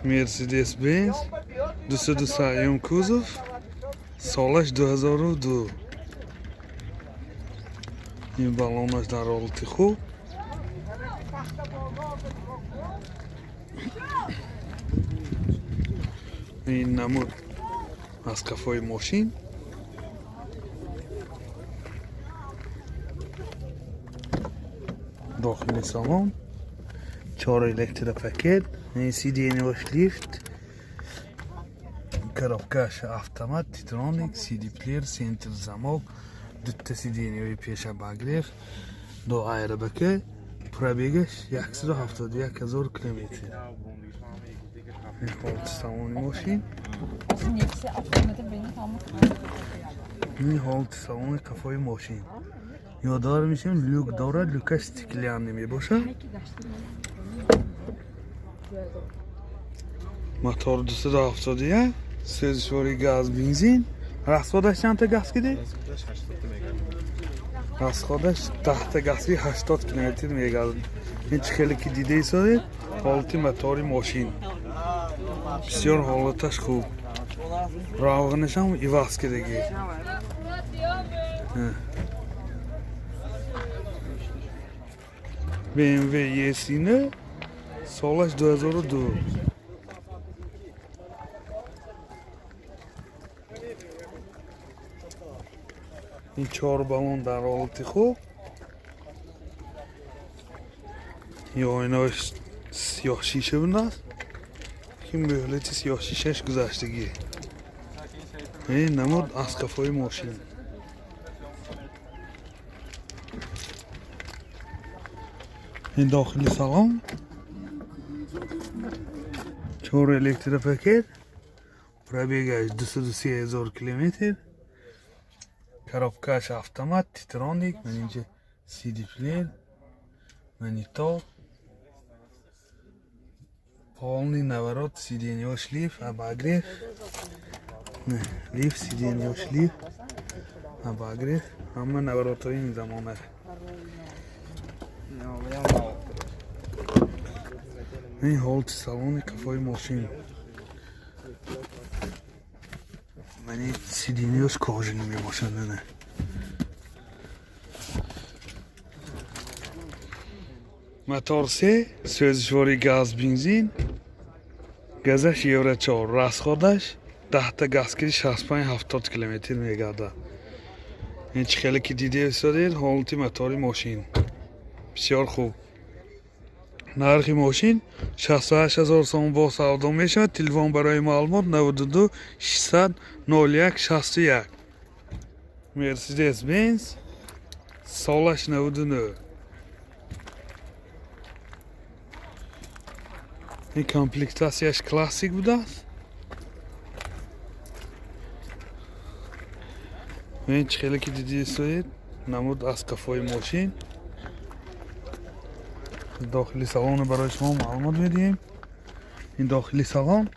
Мерседес Бенз 203 кузов, солаш 2002. Ин баллонаш дар ҳолати хуб. Ин намуд аз қафои мошин. Дохили салон чор электропакет, сиденьяш лифт, коробкаш автомат, титроник, CD плеер, центр замок, дутта сиденьяи пеша обогрев, ду аэробака, пробегаш 171 ҳазор километр. Ин ҳолати салони мошин. Ин ҳолати салони қафои мошин. Ёдовар мешавем, люк дорад, люкаш стеклянный мебошад. Мотор 271, сӯзишвори газ, бензин. Расходаш чандта газ киди? Расходаш 10та газ ки 80 километр мегардад. Ин чӣ хеле ки дида истодед, ҳолати мотори мошин бисёр ҳолаташ хуб. Равғанашам иваз кардагӣ. BMW E9, солаш 2002. Ин чор баллон дар ҳолати хуб. Ин оинааш сиёҳ шиша будааст, ки мӯҳлати сиёҳ шишаш гузаштагӣ. Ин намуд аз қафои мошин. Ин дохили салон чор электропакет, пробегаш 203 ҳазор километр, коробкаш автомат, титроник, ман инҷа CD плеер, монитор, полный наворот, сиденьяш лифт, обогрев, лифт, сиденьяш лифт, обогрев, ҳама наворотҳои ин замона. Ин ҳолати салони қафои мошин. Мани сиденьяш кожаный мебошад. Нана мотор се, сӯзишвори газ, бензин, газаш евро 4, расходаш 10та газ ки 65-70 километр мегардад. Ин чӣ хеле ки дида истодед, ҳолати мотори мошин бисёр хуб. Нархи мошин 68 ҳазор сомон бо савдо мешавад. Телефон барои маълумот 92 600 01 61. Мерседес Бенз, солаш 99. Ин комплектатсияш классик будааст. Ин чӣ хеле ки дида истодед, намуд аз қафои мошин. Дохили салонро барои шумо маълумот медиҳем. Ин дохили салон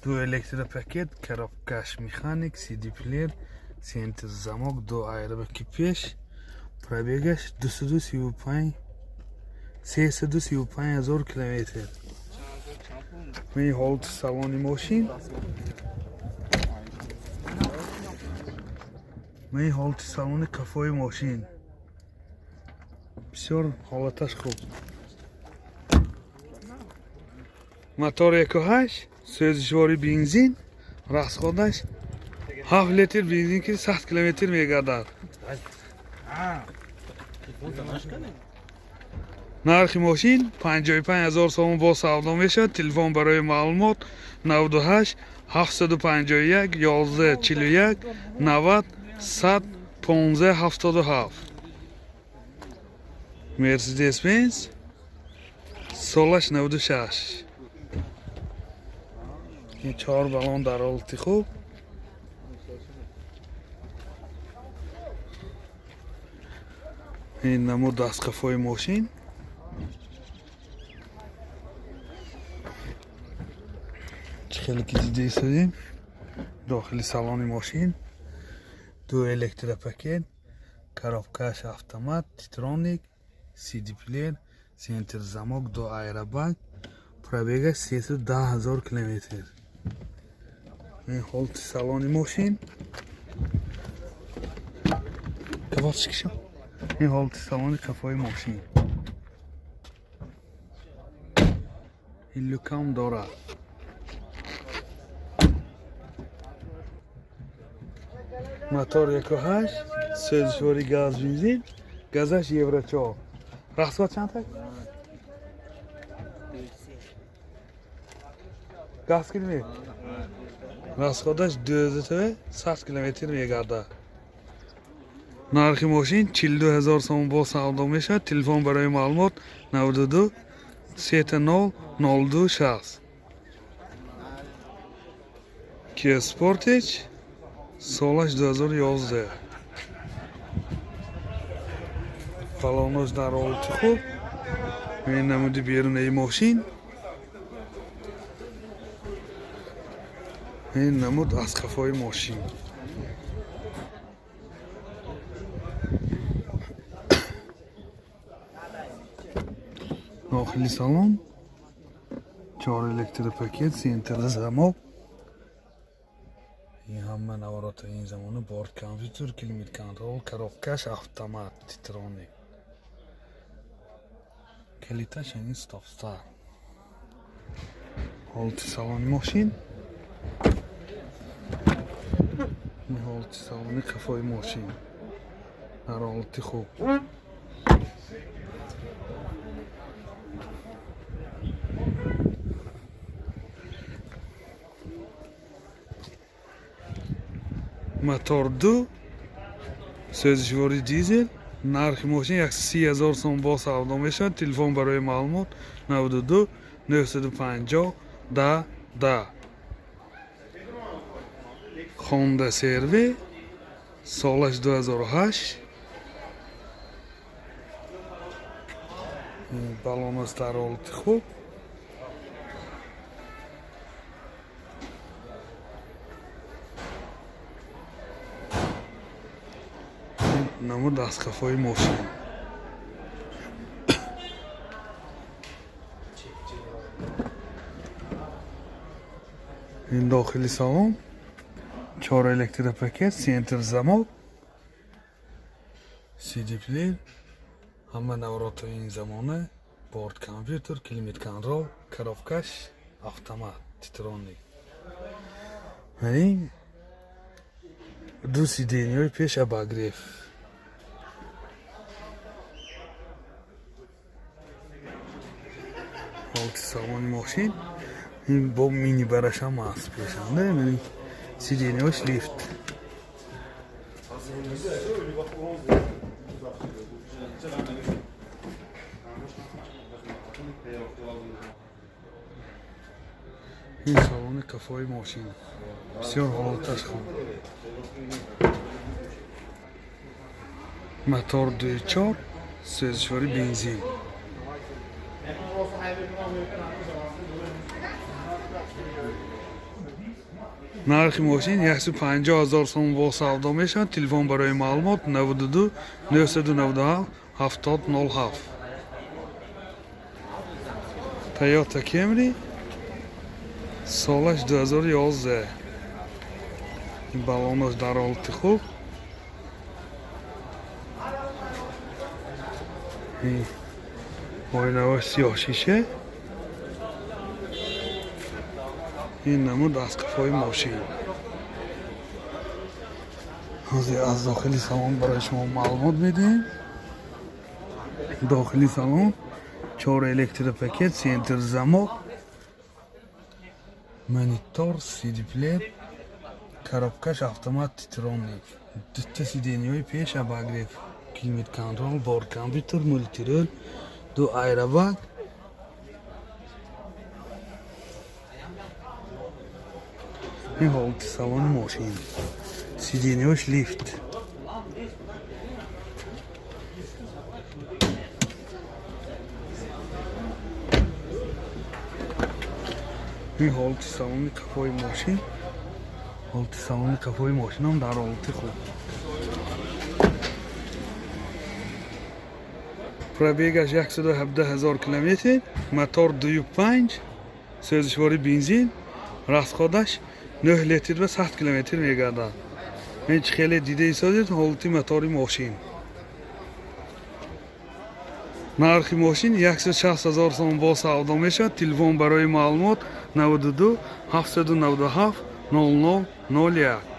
ду электропакет, коробкаш механик, CD плеер, центр замок, ду аэробаки пеш, пробегаш 235 335 ҳазор километр. Ин ҳолати салони мошин. Ин ҳолати салони қафои мошин. Бисёр ҳолаташ хуб. Мотор 1.8, сӯзишвори бензин, расходаш 7 литр бензин ки 100 километр мегардад. Нархи мошин 55 ҳазор сомон бо савдо мешавад. Телефон барои маълумот 98 751 11 41 90 100 15 77. Мерседес Бенз, солаш 96. Ин чор баллон дар ҳолати хуб. Ин намуд аз қафои мошин. Чӣ хеле ки дида истодем, дохили салони мошин ду электропакет, коробкаш автомат, титроник, CD плеер, центр замок, ду аэробак, Пробегаш 310 ҳазор километр. Ин ҳолати салони мошин. Капот кишо. Ин ҳолати салони қафои мошин. Ин люкам дорад. Мотор 1.8, сӯзишвори газ бензин, газаш евро 4. Расход чанд так? Газ километр. Расходаш 12 100 километр мегардад. Нархи мошин 42 ҳазор сомон бо савдо мешавад. Телефон барои маълумот 92 30 02 60. Kia Sportage, солаш 2011. Балонош дар ҳолати хуб. Ин намуди берунаи мошин. Ин намуд аз қафои мошин. Дохили салон чор электропакет, центр замок. Ин ҳама навороти ин замона, борт компютер, климат контроль, коробкаш автомат Титроник. Калиташ ин стоп старт. Ҳолати салони мошин. Ин ҳолати салони қафои мошин. Дар ҳолати хуб. Мотор 2, сӯзишвори дизел. Нархи мошин 130 ҳазор сом бо савдо мешавад. Телефон барои маълумот 92 950 10 10. Honda CR-V, солаш 2008. Балонаш дар ҳолати хуб. Намуд аз қафои мошин. Ин дохили салон, чор электропакет, центр замок, CD плеер, ҳама навороти ин замона, борт компютер, климат контроль, коробкаш автомат Титроник. Ин ду сиденьяҳои пеш обогрев. Ҳолати салони мошин. Ин бо мини барашам аст пешанда. Сиденьяҳош лифт. Ин салони қафои мошин бисёр ҳолаташ хуб. Мотор 2.4, сӯзишвори бензин. Нархи мошин 150 ҳазор сом бо савдо мешавад. Телефон барои маълумот 92 997 70 07. Toyota Camry, солаш 2011. Балонаш дар ҳолати хуб. Оинаҳош сиёҳшиша. Ин намуд аз қафои мошин. Ҳозир аз дохили салон барои шумо маълумот медиҳем. Дохили салон, чор электропакет, центр замок, монитор, CD плеер, коробкаш автомат Титроник, дута сиденьяҳои пеш обогрев, климат контроль, борт компютер, мультируль, ду аэробаг. Ин ҳолати салони мошин, сиденьяҳош лифт. Ин ҳолати салони қафои мошин. Ҳолати салони қафои мошинам дар ҳолати хуб. Пробегаш 117 ҳазор километр, мотор 2.5. Сӯзишвори бензин, расходаш 9 литр ба 100 километр мегардад. Ин чӣ хеле дида истодед ҳолати мотори мошин. Нархи мошин 160 ҳазор сом, бо савдо мешавад. Телефон барои маълумот: 92 797 00 01.